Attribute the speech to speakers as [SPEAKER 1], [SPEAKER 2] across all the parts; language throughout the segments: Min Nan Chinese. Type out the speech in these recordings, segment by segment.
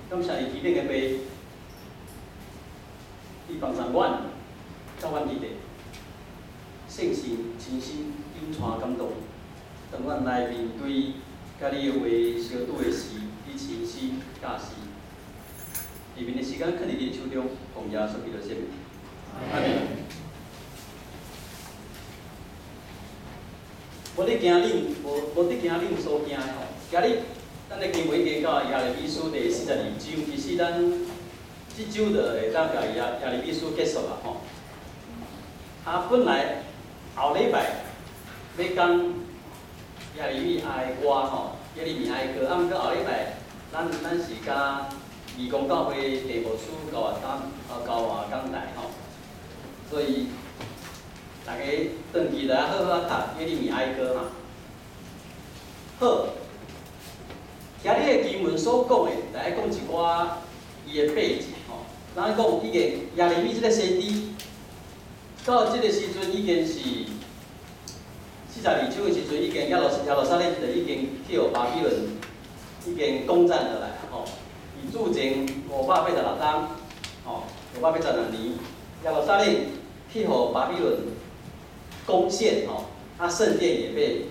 [SPEAKER 1] 感謝你天頂的父，你幫助阮，甲阮弟弟，聖神親身引帶感動，當阮來面對佮你的話相拄的時，你親身教示。下面的時間，囥佇你的手中，奉耶穌基督聖名。阿們。無咧驚恁，無無佇驚恁所驚的吼。今日咱的經文已經到耶利米書第42章，其實咱這周就會當共耶利米書結束啦吼。啊，本來後禮拜欲講耶利米哀歌吼，耶利米哀歌，啊，毋過後禮拜咱是佮義工教會地牧師交換講台吼，所以大家轉去來好好讀耶利米哀歌嘛。好，今日的經文所講的，來講一寡伊的背景吼。咱講已經耶利米這个先知，到這个時陣已經是42章的時陣，已經耶路撒冷就已經去予巴比倫已經攻佔落來吼。伊主前586冬，吼，586年，耶路撒冷去予巴比倫攻陷吼，啊，聖殿也被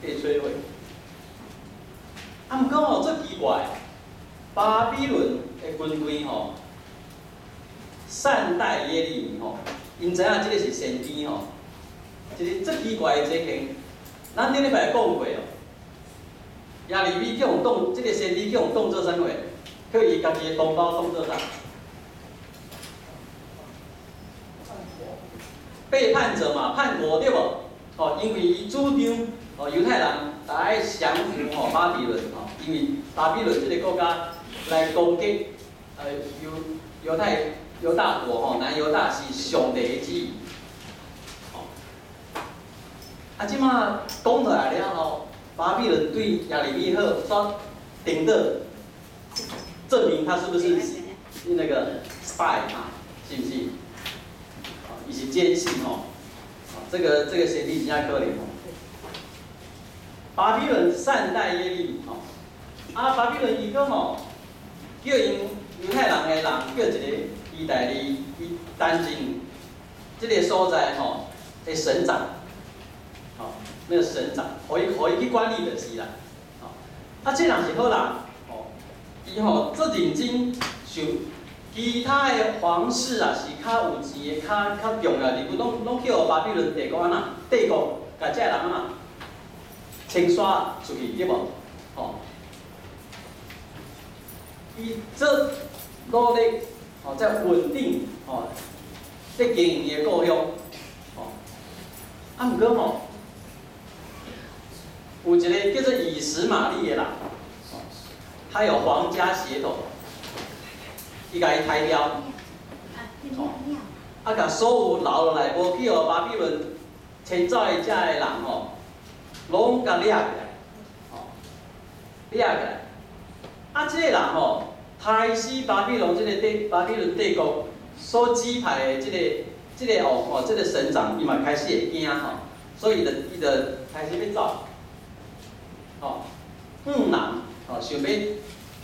[SPEAKER 1] 摧毀。啊，毋過吼，足奇怪，巴比倫的軍隊吼，善待耶利米吼，𪜶知影這个是先知吼，一个足奇怪的情形。咱頂禮拜講過哦，耶利米去予當，這个先知去予當做啥物？去伊家己的同胞當做啥？背叛者嘛，叛國對無？哦，因為伊主張哦，猶太人來降服吼巴比倫吼，因為巴比倫這个國家來攻擊猶太猶大國吼，南猶大是上帝的旨意。吼，啊，這馬講落來了後，巴比倫對耶利米好，煞顛倒，證明他是不是那個 spy 啊？是毋是？伊是奸細吼，這個先知真正可憐吼。巴比倫善待耶利米吼，啊，巴比倫伊閣吼叫𪜶猶太人的人叫一個意大利伊擔任這个所在吼的省長，吼，那個省長，予伊去管理就是啦，吼，啊，這人是好人，吼，伊吼足認真想。其他的皇室啊，是較有錢的、較重要人物，攏去予巴比倫帝國按怎？帝國共這个人按怎？清刷出去對無？吼！伊做努力，吼，在穩定，吼，在經營伊的故鄉，吼。啊，毋過吼，有一个叫做以實瑪利的人，他有皇家血統。伊共伊刣掉，吼，啊，共所有留落來無去予巴比倫遷走的遮个人吼，攏共掠起來，吼，掠起來。啊，這个人吼，刣死巴比倫這个帝巴比倫帝國所指派的這个王吼，這个省長，伊嘛開始會驚吼，所以伊就開始欲走，吼，向南，吼，想欲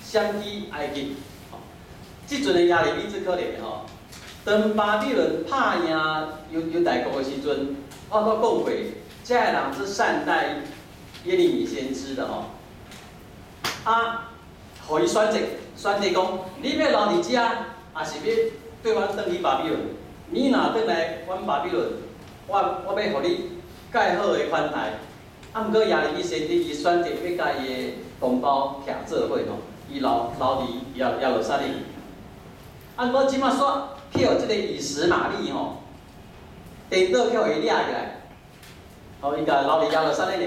[SPEAKER 1] 閃去埃及。這陣的耶利米最可憐的吼，當巴比倫拍贏猶大國的時陣，我都講過，這个人是善待耶利米先知的吼。啊，予伊選擇，選擇講，你欲留佇遮，抑是欲綴阮轉去巴比倫？你若轉來阮巴比倫，我欲予你蓋好的款待。啊，毋過耶利米先知伊選擇欲佮伊的同胞徛做伙吼，伊留佇耶路撒冷。啊，毋過這馬煞去予這个以實瑪利吼，顛倒去予伊掠起來，吼，伊共留佇耶路撒冷的，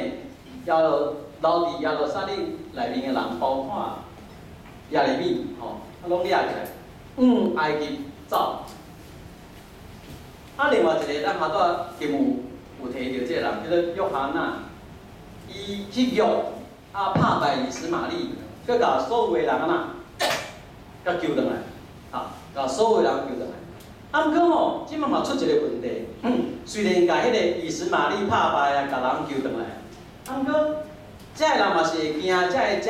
[SPEAKER 1] 留佇耶路撒冷內面的人，包括耶利米吼，啊，攏掠起來，往埃及走。啊，另外一个咱頭拄仔有提著這个人，叫做約哈難，伊去約啊，拍敗以實瑪利，閣共所有的人按怎，閣救轉來。啊，共所有人救轉來。啊，毋過吼，這馬嘛出一個問題。雖然共彼个以實瑪利拍敗啊，共人救轉來，啊，毋過，這个人嘛是會驚，這个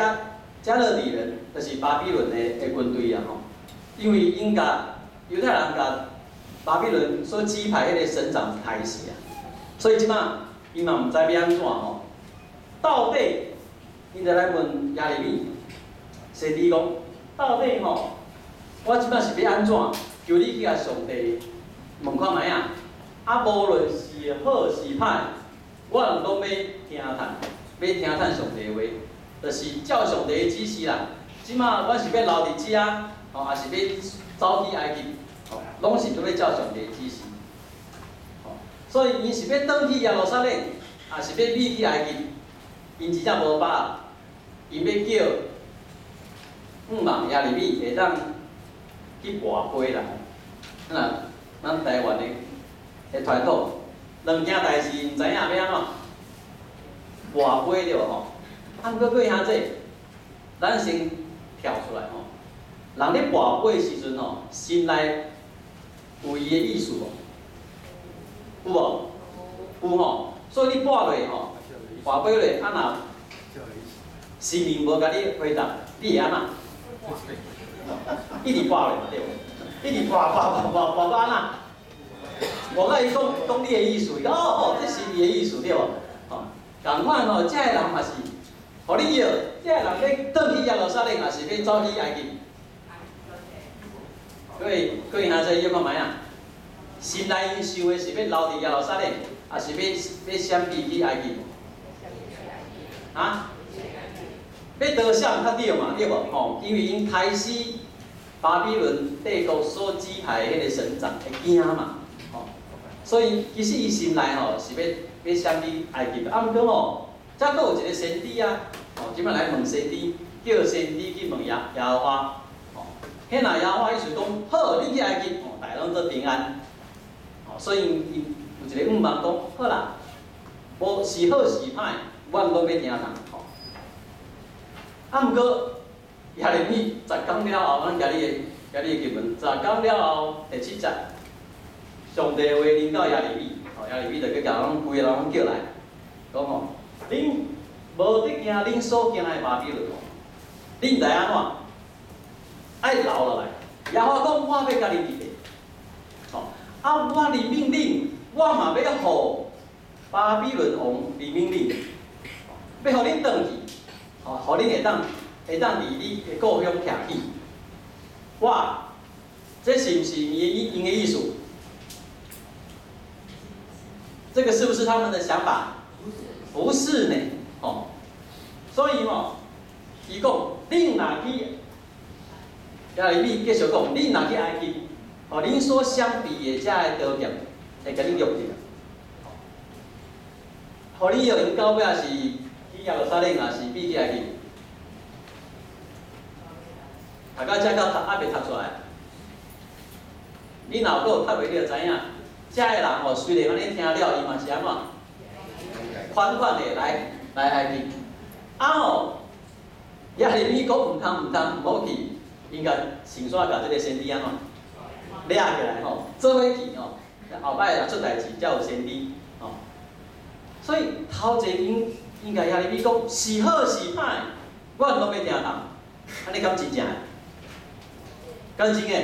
[SPEAKER 1] 遮迦勒底人就是巴比倫的軍隊啊吼，因為𪜶共猶太人共巴比倫所指派彼個省長刣死啊，所以這擺𪜶嘛毋知欲按怎吼。到底𪜶就來問耶利米，先知講，到底吼，我這擺是欲按怎？求你去共上帝問看覓仔。啊，無論是好是歹，我攏欲聽趁，欲聽趁上帝話，就是照上帝的指示啦。這擺阮是欲留佇遮，吼，抑是欲走去埃及，吼，攏是都欲照上帝的指示。吼，所以𪜶是欲轉去耶路撒冷，抑是欲避去埃及？𪜶真正無把握，𪜶欲叫向望耶利米會當去跋杯啦。那咱台灣的傳統，兩件代誌毋知影欲按怎跋杯對無吼？啊，毋過各位兄弟，咱先跳出來吼。人咧跋杯的時陣吼，心內有伊的意思無？有無？有吼。所以你跋落吼，跋杯落，啊若神明無共你回答，你會按怎？一直跋落嘛對無？一直跋跋跋跋跋到按怎？無甲伊講講你的意思，哦哦，這是伊的意思對無？吼，仝款吼，這个人嘛是，予你約，這个人欲轉去耶路撒冷，抑是欲走去埃及？各位各位兄弟，約看覓仔？心內𪜶想的是欲留佇耶路撒冷，抑是欲閃避去埃及？啊？欲逃閃較對嘛，對無？吼，因為𪜶開始巴比倫帝國所指派的彼個省長會驚嘛，吼，所以其實伊心內吼是欲閃去埃及，啊，毋過吼，遮閣有一個先知啊，吼，這擺來問先知，叫先知去問耶和華，吼，彼若耶和華意思講好，你去埃及，吼，大家攏做平安，吼，所以𪜶有一個向望講好啦，無是好是歹，阮攏欲聽人，吼。啊，毋過耶利米10講了後，咱今日的經文，10講了後第七節，上帝話臨到耶利米，吼，耶利米就去共攏規个人攏叫來，講吼，恁無得驚恁所驚的巴比倫王，恁來按怎？愛留落來。耶和華講，我欲佮恁佇咧，吼，啊，我憐憫恁，我嘛欲予巴比倫王憐憫恁，欲予恁轉去，吼，予恁會當佇你的故鄉徛起。哇，這是毋是𪜶的意思？這個是不是他們的想法？不是呢，吼。所以吼，伊講，恁若去，耶利米繼續講，恁若去埃及，吼，恁所閃避的這个刀劍，會共恁掠去。予你約𪜶到尾是去耶路撒冷，抑是避去埃及？讀到遮到讀猶未讀出來，你若閣有讀袂，你就知影，遮个人吼，雖然按呢聽了，伊嘛是按怎？款款的來埃及。啊吼，耶利米講毋通毋通毋好去，𪜶共先煞共這个先知按怎？掠起來吼，做伙去吼，後擺若出代誌才有先知吼。所以頭前𪜶共耶利米講是好是歹，阮攏欲聽從，按呢敢真正的？敢真的？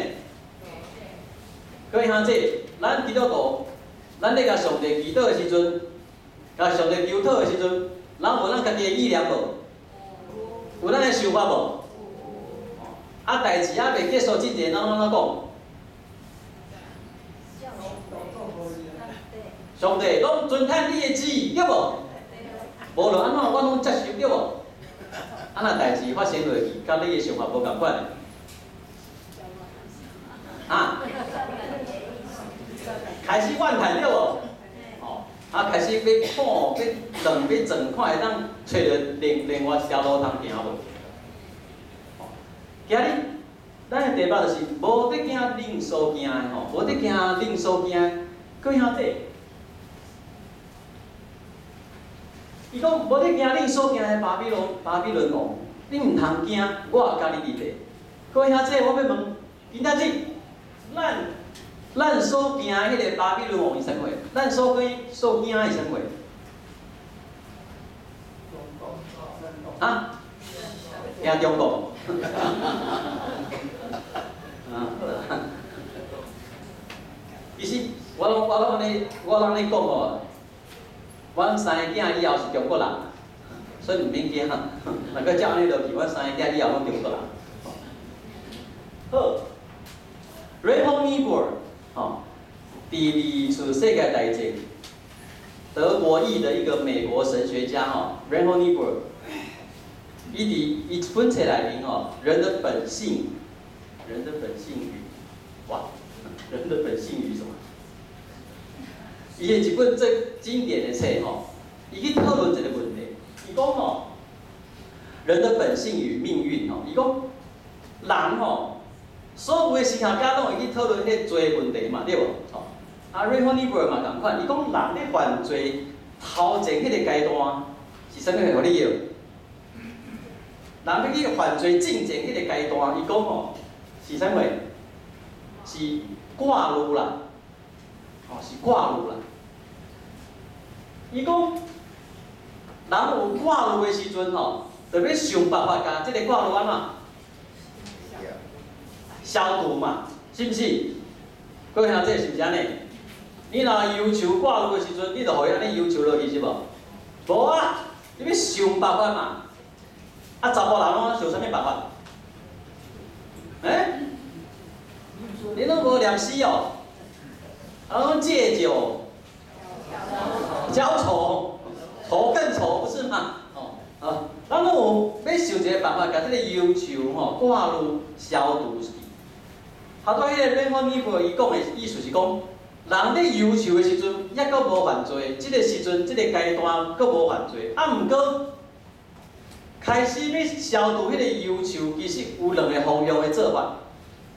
[SPEAKER 1] 各位兄弟，咱基督徒，咱咧共上帝祈禱的時陣，共上帝求討的時陣，咱有咱家己的意念無？有咱的想法無？啊，代誌猶未結束之前，咱攏按怎講？上帝攏遵趁你的旨意，對無？無論按怎，我攏接受，對無？啊，若代誌發生落去，佮你的想法無仝款。啊！開始怨嘆對無？吼！啊，開始欲看、欲轉、欲轉，看會當揣著另外一條路通行無？吼！今日咱的題目就是無得驚恁所驚的吼，無得驚恁所驚的。各位兄弟，伊講無得驚恁所驚的巴比倫王，恁毋通驚，我佮你佇咧。各位兄弟，我欲問，今仔日咱所驚的彼个巴比倫王是啥物？咱所驚的是啥物？啊？驚中國。啊，其實我攏按呢講哦，阮三个囝以後是中國人，所以毋免驚。若閣照按呢落去，阮三个囝以後攏中國人。好，Reinhold Niebuhr，吼，佇二次世界大戰，德國裔的一個美國神學家，吼，Reinhold Niebuhr，伊佇伊一本冊內面，吼，人的本性，人的本性與，哇，人的本性與什麼？伊的一本最經典的冊，吼，伊去討論一個問題，伊講吼，人的本性與命運，吼，伊講人吼，所有的神學家攏會去討論彼個罪問題嘛，對無？吼，啊，Reinhold Niebuhr 嘛仝款，伊講人咧犯罪頭前彼個階段是啥物會予你用？人欲去犯罪進前彼個階段，伊講吼是啥物？是掛慮啦，吼，是掛慮啦。伊講人有掛慮的時陣吼，就欲想辦法共這个掛慮按怎？消除嘛，是毋是？各位兄弟是毋是按呢？你若憂愁掛慮的時陣，你就予伊按呢憂愁落去是無？無啊，你欲想辦法嘛。啊，查埔人攏想啥物辦法？欸？你攏無念詩哦？啊，攏借酒澆愁，愁更愁，不是嗎？哦，啊，咱攏有欲想一個辦法，共這个憂愁吼掛慮消除去。頭拄彼个 Reinhold Niebuhr 伊講的意思是講，人咧憂愁的時陣，猶閣無犯罪，這个時陣，這个階段閣無犯罪。啊，毋過開始欲消除彼个憂愁，其實有兩個方向的做法。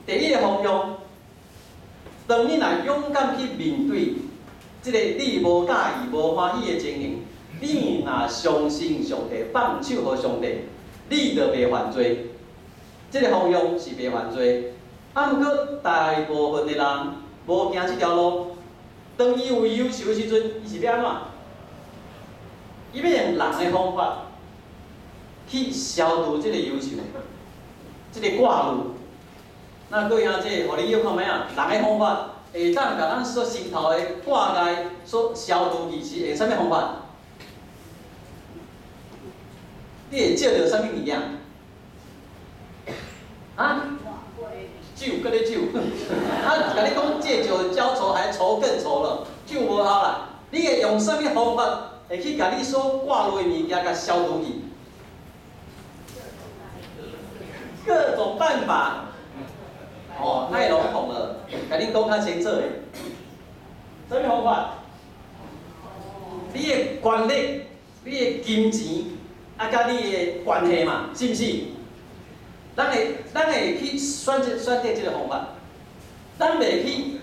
[SPEAKER 1] 第一个方向，當你若勇敢去面對這个你無佮意、無歡喜的情形，你若相信上帝，放手予上帝，你就袂犯罪。這个方向是袂犯罪。啊，毋過大部分的人無行這條路，當伊有憂愁的時陣，伊是欲按怎？伊欲用人的方法去消除這个憂愁，這个掛慮。那各位兄弟，予你臆看覓啊？人的方法會當共咱所心頭的掛礙所消除去，是用啥物方法？你會借著啥物物件？啊？酒，閣咧酒。啊，共你講借酒澆愁，還愁更愁了，酒無效啦。你會用啥物方法會去共你所掛慮的物件共消除去？各種辦法。哦，太籠統了，共恁講較清楚的。啥物方法？你的權力、你的金錢，啊，佮你的關係嘛，是毋是？咱會去選擇這个方法，咱袂去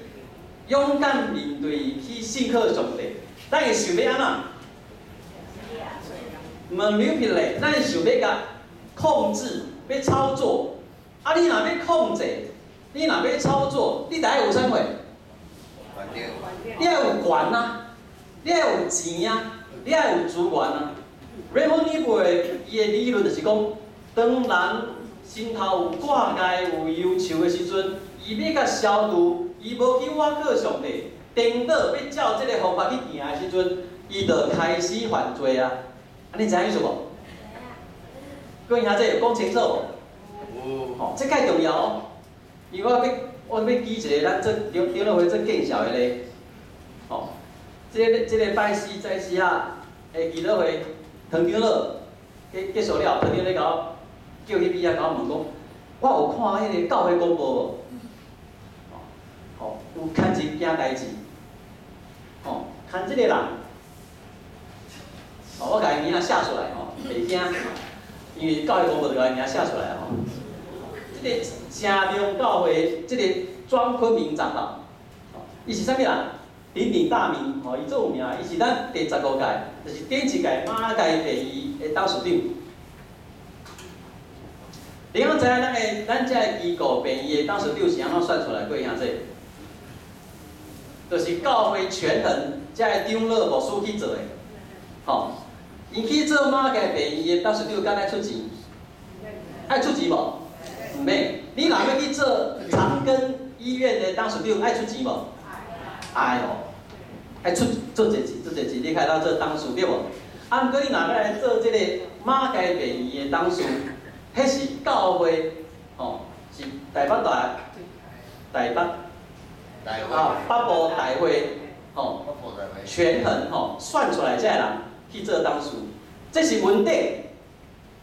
[SPEAKER 1] 勇敢面對，去信靠上帝。咱會想欲按怎？manipulate，咱會想欲共控制，欲操作。啊，你若欲控制，你若欲操作，你得愛有啥物？你愛有權啊，你愛有錢啊，你愛有資源啊。Reinhold Niebuhr 伊的理論就是講，當人心頭有掛礙、有憂愁的時陣，伊欲共消除，伊無去倚靠上帝，顛倒欲照這个方法去行的時陣，伊就開始犯罪啊！啊，你知影意思無？各位兄弟有講清楚無？吼，這較重要哦。因為我欲舉一个咱做長老會做見效的例，吼，這个拜四早時啊，的祈禱會，唐長老結束了，唐長老共我叫去邊仔，共我問講，我有看彼个教會公報無？吼，有牽一件代誌，吼，牽這个人，吼，我共伊名寫出來吼，袂驚，因為教會公報就共伊名寫出來吼。這个誠明教會，這个莊坤明長老，伊是啥物人？鼎鼎大名，吼，伊足有名，伊是咱第15屆，就是頂一屆馬偕病院的董事長。你敢知影咱這个機構病院的董事長是按怎選出來？各位兄弟，就是教會權衡這个長老牧師去做的，吼，伊去做馬偕病院的董事長，敢愛出錢？愛出錢無？毋免。你若欲去做長庚醫院的董事長，愛出錢無？愛哦，愛出足濟錢，足濟錢，你較會當做董事對無？啊，毋過你若欲來做這個馬偕病院的董事，彼是教會，吼，是台北大台北啊北部大會，吼，權衡吼，選出來這个人去做董事，這是文典，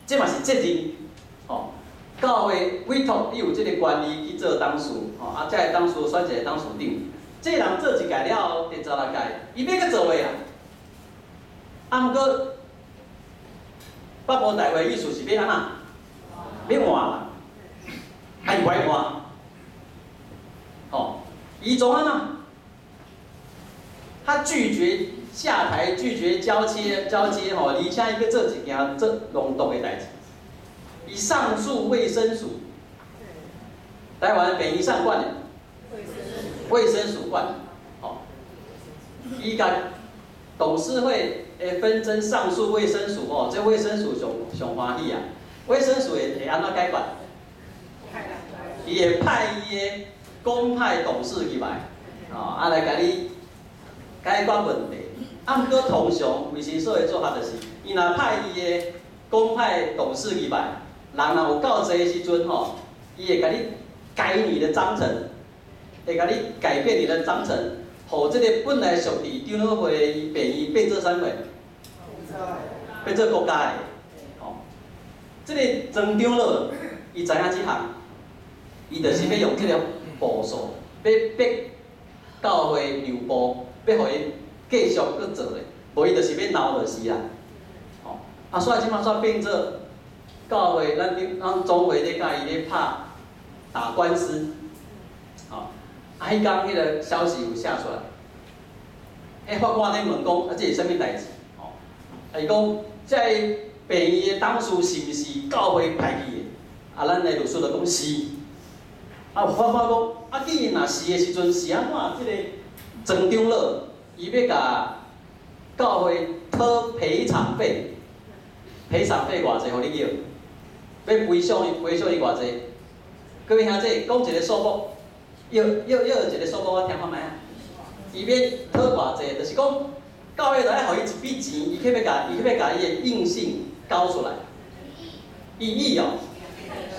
[SPEAKER 1] 這嘛是責任，吼。教會委託你有這個權利去做董事，吼，啊，這个董事選一個董事長，這個人做一屆了後，第16屆，伊欲閣做袂啊？啊，毋過北部大會意思是欲按怎？欲換人，啊，伊無愛換，吼，伊總按怎？他拒絕下台，拒絕交接，交接吼，而且伊閣做一件足戇毒的代誌。伊上訴衛生署，台灣病院啥管的？衛生署管，吼，伊共董事會的紛爭上訴衛生署吼，這衛生署上上歡喜啊！衛生署會按怎解決？伊會派伊的公派董事入來，吼，啊來共你解決問題。啊，毋過通常衛生署的做法就是，伊若派伊的公派董事入來，人若有夠濟的時陣吼，伊會共你改你的章程，會共你改變你的章程，予這個本來屬佇長老會的病院變做啥物？變做國家的，吼。這個莊長老，伊知影這項，伊就是欲用這個步數，欲逼教會讓步，欲予伊繼續閣做咧，無伊就是欲鬧就是啊，吼。啊，所以這擺煞變做教會，咱總會咧共伊咧拍打官司，吼。啊，彼工彼個消息有寫出來，彼法官咧問講，啊，這是啥物代誌？吼，啊，伊講這个病院的董事是毋是教會派去的？啊，咱的律師就講是。啊，法官講，啊，既然若是的時陣，是按怎這個莊長老伊欲共教會討賠償費？賠償費偌濟，予你繳？欲賠償伊賠償伊偌濟？各位兄弟，講一個數目，約約約一個數目，我聽看覓啊？伊欲討偌濟？就是講教會著愛予伊一筆錢，伊去欲共伊的印信交出來。1億哦，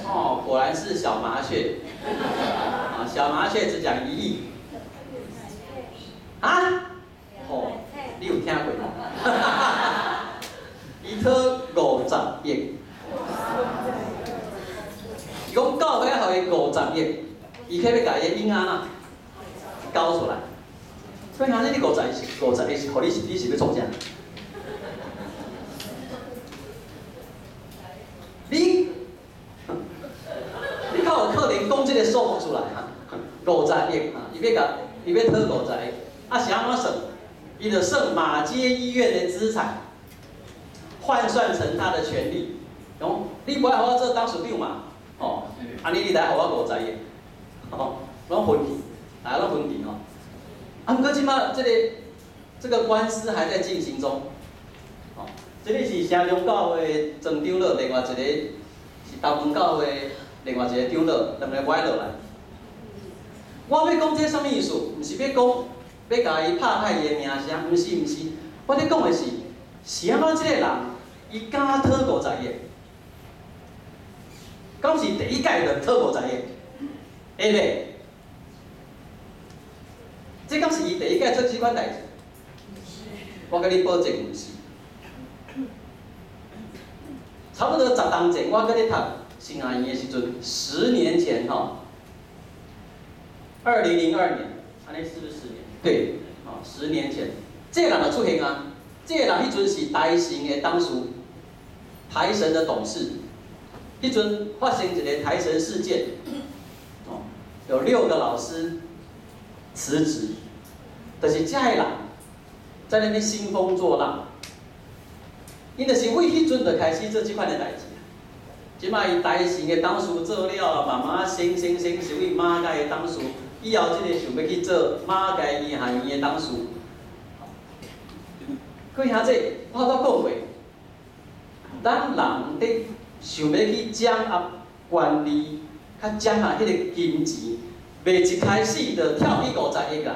[SPEAKER 1] 哦，果然是小麻雀，啊，小麻雀只講1億。啊？哦，你有聽過？伊討50億，伊講教會愛予伊五十億，伊去欲共伊的印啊交出來。所以講，你五十億是五十億是，予你是你是欲創啥？你較有可能講這個數目出來哈？五十億哈，伊欲討五十億，啊是按怎算？伊就算馬偕醫院的資產，換算成他的權利。講你無愛予我做董事長嘛？吼，按呢你來予我五十億，吼，攏分去，大家攏分去吼。啊，毋過這擺這個官司還在進行中，吼，這個是城中教會莊長老，另外一個是東門教會另外一個長老，兩个歪落來。我欲講這啥物意思？毋是欲講欲共伊拍歹伊的名聲，毋是毋是，我咧講的是，是按怎這個人，伊敢討五十億？敢是第一屆就討五十億？會袂？這敢是伊第一屆做這款代誌？我共你保證毋是。差不多10冬前，我閣咧讀神學院的時陣，10年前吼，2002年，按呢是毋是十年？對，吼，十年前，這個人就出現啊。這個人彼陣是台神的董事，台神的董事。彼陣發生一個台神事件，哦，有六個老師辭職，就是這個人在那邊興風作浪，伊就是為彼陣就開始做這款的代誌。這擺伊台神的董事做了，慢慢升升升，是為馬偕的董事，以後這個想欲去做馬偕醫學院的董事。各位兄弟，我拄講過，咱人佇想欲去掌握權利，較掌握彼个金錢，袂一開始就跳去五十億啦。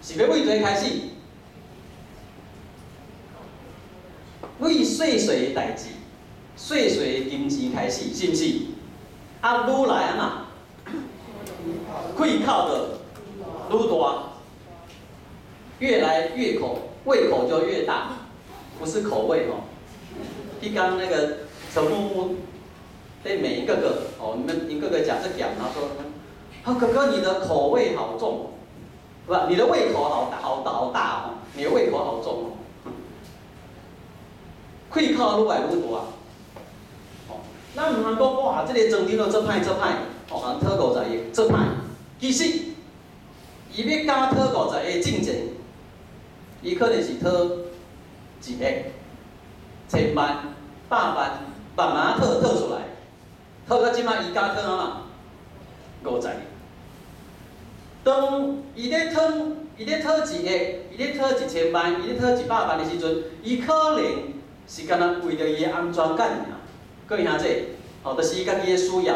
[SPEAKER 1] 是欲為佗開始？為細細的代誌，細細的金錢開始，是毋是？啊，愈來按怎？氣口就愈大，越來越口，胃口就越大，不是口味吼。彼工那個陳木木對每一個個哦，你們一個個講這講，然後說：啊，哥哥你的口味好重，不，你的胃口好大好好大哦，你的胃口好重哦。氣口愈來愈大，哦，咱毋通講哇，這个莊長老足歹足歹，哦，予人討50億，足歹。其實，伊欲敢討五十億進前，伊可能是討1億、千萬、百萬，慢慢討討出來，討到這擺伊敢討按怎？五十億。當伊咧討，伊咧討1億，伊咧討1000萬，伊咧討100萬的時陣，伊可能是干焦為著伊的安全感爾。各位兄弟，吼，就是伊家己的需要，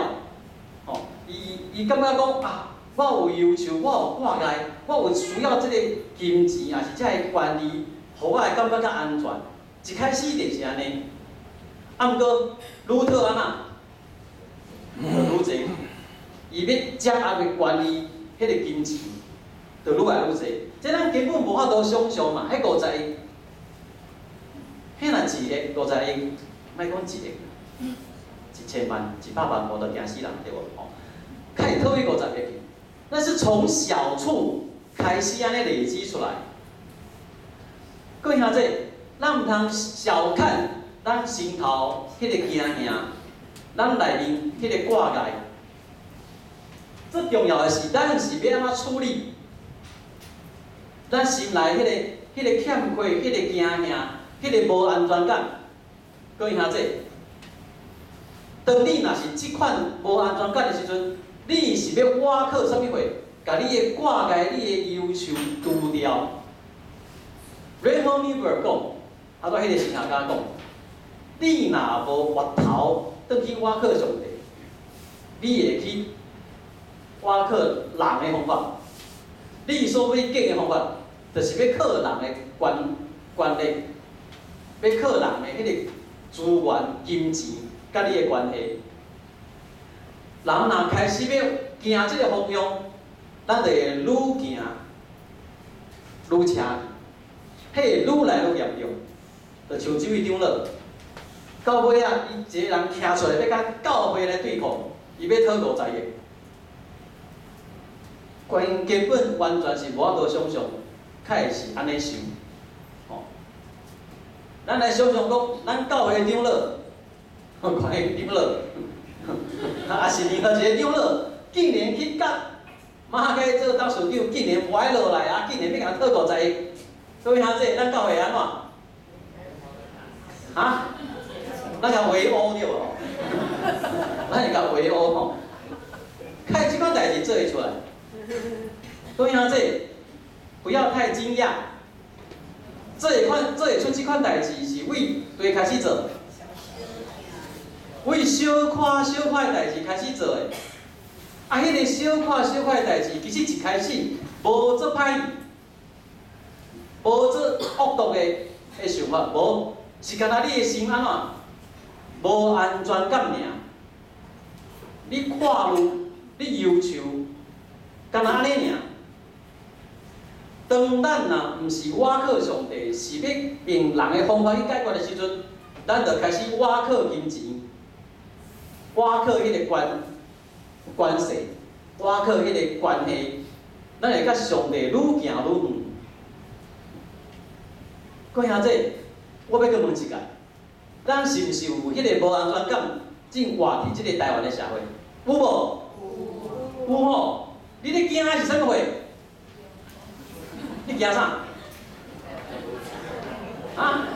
[SPEAKER 1] 吼，伊感覺講啊，我有憂愁，我有掛礙，我有需要這个金錢，抑是這个權利，予我會感覺較安全。一開始就是按呢，啊，毋過愈討按怎？就愈濟，伊欲掌握的權利，彼个金錢，就愈來愈濟。這咱根本無法度想像嘛，彼五十億，彼若1億50億，莫講1億，1000萬、100萬，無就驚死人對無？吼，較會討去五十億去，那是從小處開始按呢累積出來。各位兄弟，咱毋通小看咱心頭彼个驚嚇，咱內面彼个掛礙。最重要的是，咱是欲按怎處理？咱心內彼个欠缺、彼个驚嚇、彼个無安全感。各位兄弟，當你若是這款無安全感的時陣，你是欲倚靠啥物貨？共你的掛礙、你的憂愁除掉。Reinhold Niebuhr 講，啊，佇彼个神學家講，你若無回頭轉去倚靠上帝，你會去倚靠人的方法。你所欲揀的方法，就是欲靠人的權力，欲靠人的彼个資源、金錢，佮你的關係。人若開始欲行這个方向，咱就會愈行愈邪，彼會愈來愈嚴重。就像這位長老，到尾仔，伊一个人徛出來欲共教會來對抗，伊欲討五十億，根本完全是無法度想像，較會是按呢想，吼。咱來想像講，咱教會的長老，看彼長老，抑是任何一个長老，竟然去佮馬偕做董事長，竟然無愛落來啊！竟然欲共討五十億，各位兄弟，咱教會按怎？啊？咱共圍毆對無？咱會共圍毆吼，看這款代誌做會出來。各位兄弟，不要太驚訝，做會出這款代誌是為佗開始做？為小可小可的代誌開始做的。啊，彼个小可小可的代誌，其實一開始無做歹，無做惡毒的想法，無，是干焦你的心按怎？無安全感爾。你看慮，你憂愁，干焦按呢爾。當咱若毋是倚靠上帝，是欲用人的方法去解決的時陣，咱就開始倚靠金錢，倚靠彼个權勢，倚靠彼个關係，咱會佮上帝愈行愈遠。各位兄弟，我欲閣問一下，咱是毋是有彼个無安全感，正活佇這个台灣的社會？有無？有吼！你咧驚的是啥物貨？你驚啥？啊？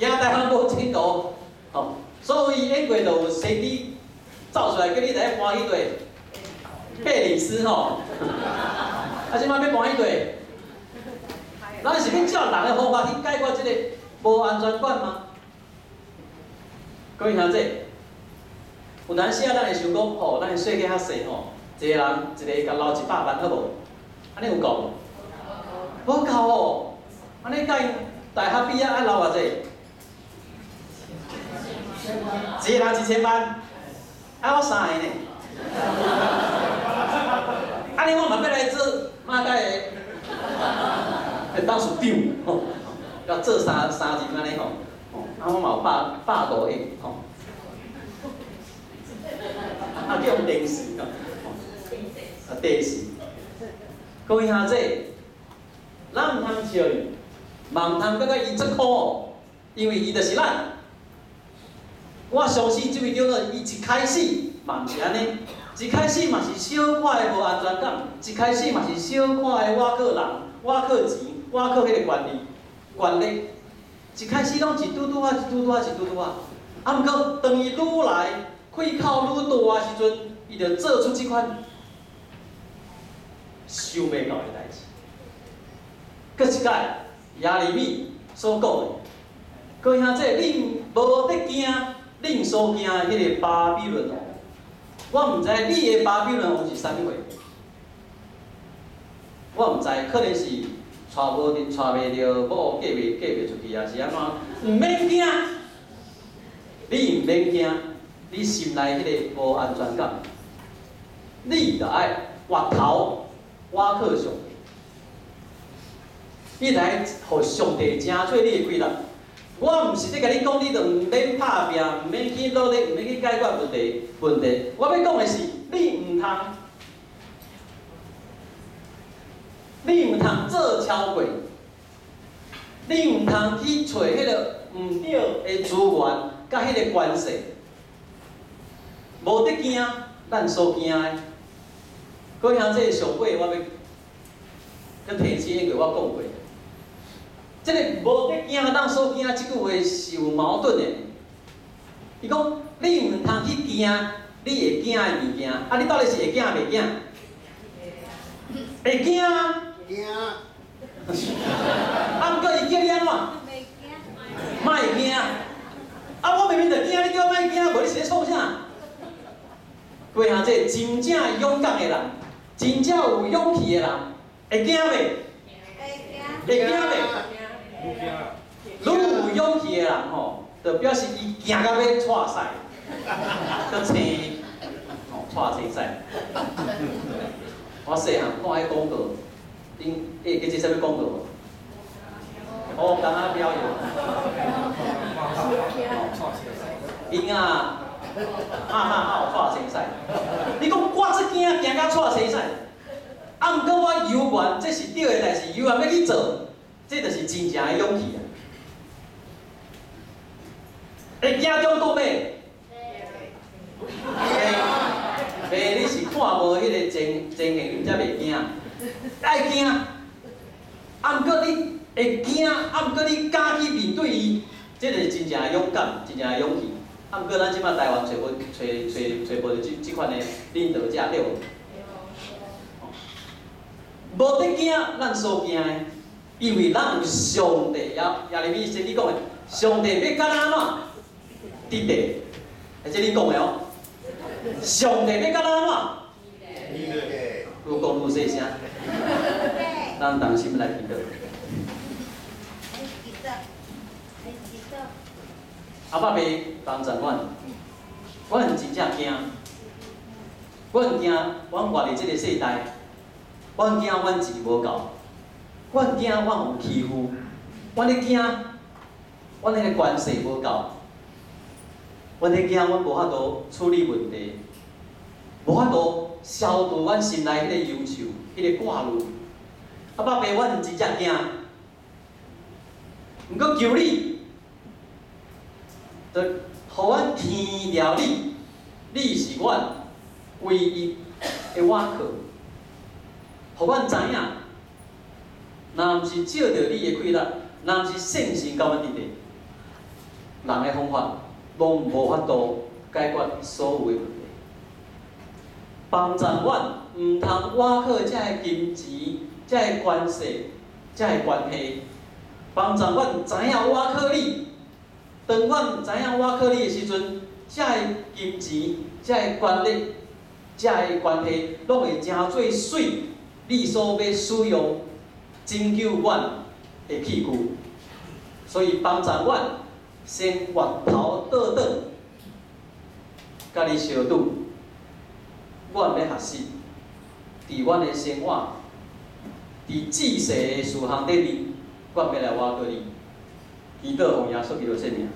[SPEAKER 1] 驚台灣無前途，吼！所以英國就有先知走出來，叫你來搬去佗？貝里斯吼！啊，這擺欲搬去佗？咱是欲照人的方法去解決這个無安全感嗎？各位兄弟，有當時啊，咱會想講，吼，咱的細個較細吼，一個人一个共留100萬好無？按呢有夠無？無夠哦！按呢佮𪜶大學畢業愛留偌濟？一個人1000萬，啊我三個呢？按呢我嘛欲來做馬偕的董事長吼，要做三三人按呢吼，啊我嘛有150億吼，啊叫予電死吼，啊電死。各位兄弟，咱毋通笑伊，嘛毋通感覺伊足苦，因為伊就是咱。我相信這位長老，伊一開始嘛毋是按呢，一開始嘛是小可的無安全感，一開始嘛是小可的倚靠人、倚靠錢、倚靠彼个權力、權力，一開始攏一拄拄仔、一拄拄仔、一拄拄仔。啊，毋過當伊愈來氣口愈大的時陣，伊就做出這款想袂到的代誌。閣一擺，耶利米所講的，各位兄弟，恁無得驚，恁所驚的彼个巴比倫王。我毋知你的巴比倫王是啥物貨，我毋知，可能是娶無娶袂著某，嫁袂出去，抑是按怎？毋免驚，你毋免驚，你心內彼个無安全感，你著愛回頭倚靠上帝，你來予上帝成做你的氣力。我毋是咧共你講，你著毋免拍拚，毋免去努力，毋免去解決問題。問題，我欲講的是，你毋通做超過，你毋通去揣彼个毋對的資源，佮彼个關係。無得驚，咱所驚的。各位兄弟，上尾我欲閣提醒，因為我講過。這个無得驚，咱所驚，這句話是有矛盾的。伊講，你毋通去驚你會驚的物件，啊，你到底是會驚袂驚？會驚啊！
[SPEAKER 2] 驚。
[SPEAKER 1] 啊，毋過伊叫你按怎？莫驚。啊，我明明就驚，你叫我莫驚，無你是咧創啥？各位兄弟，真正勇敢的人，真正有勇氣的人，會驚袂？會驚袂？愈有勇氣的人吼，就表示伊驚到欲掣屎，閣青，吼，掣青屎。我細漢看彼廣告，恁會記這啥物廣告無？哦，敢若表演。囡仔，哈哈哈！掣青屎。你講我這驚驚到掣青屎，啊，毋過我猶原這是對的代誌，猶原欲去做，這就是真正的勇氣啊！會驚中國未？袂，你是看無彼个情形，你才袂驚。愛驚，啊，毋過你會驚，啊，毋過你敢去面對伊，這就是真正的勇敢，真正的勇氣。啊，毋過咱這擺台灣揣無揣揣揣無著這款的領導者，對無？無得驚，咱所驚的，因為咱有上帝，耶利米先知講的，上帝欲共咱按怎？佇地，這你講的哦。上帝欲共咱按怎？愈講愈細聲。咱同心來祈禱。阿爸爸幫助阮，阮真正驚，阮驚阮活佇這個世代，阮驚阮錢無夠，阮驚阮予欺負，阮咧驚阮彼个關係無夠，阮咧驚阮無法度處理問題，無法度消除阮心內彼個憂愁、彼個掛慮。阿爸爸，阮真正驚，毋過求你，就予阮天牢你，你是阮唯一的倚靠，予阮知影，若毋是借著你的氣力，若毋是聖神佮阮佇咧，人的方法攏無法度解決所有的問題。幫助阮毋通倚靠這个金錢、這个關係、這个關係，幫助阮知影倚靠你，當阮知影倚靠你的時陣，這个金錢、這个權力、這个關係，攏會成做水，你所欲使用拯救阮的器具。所以幫助阮先回頭倒轉，佮你相拄。阮欲學習，佇阮的生活，佇仔細的事項底面，阮欲來倚靠你。祈禱奉耶穌基督聖名。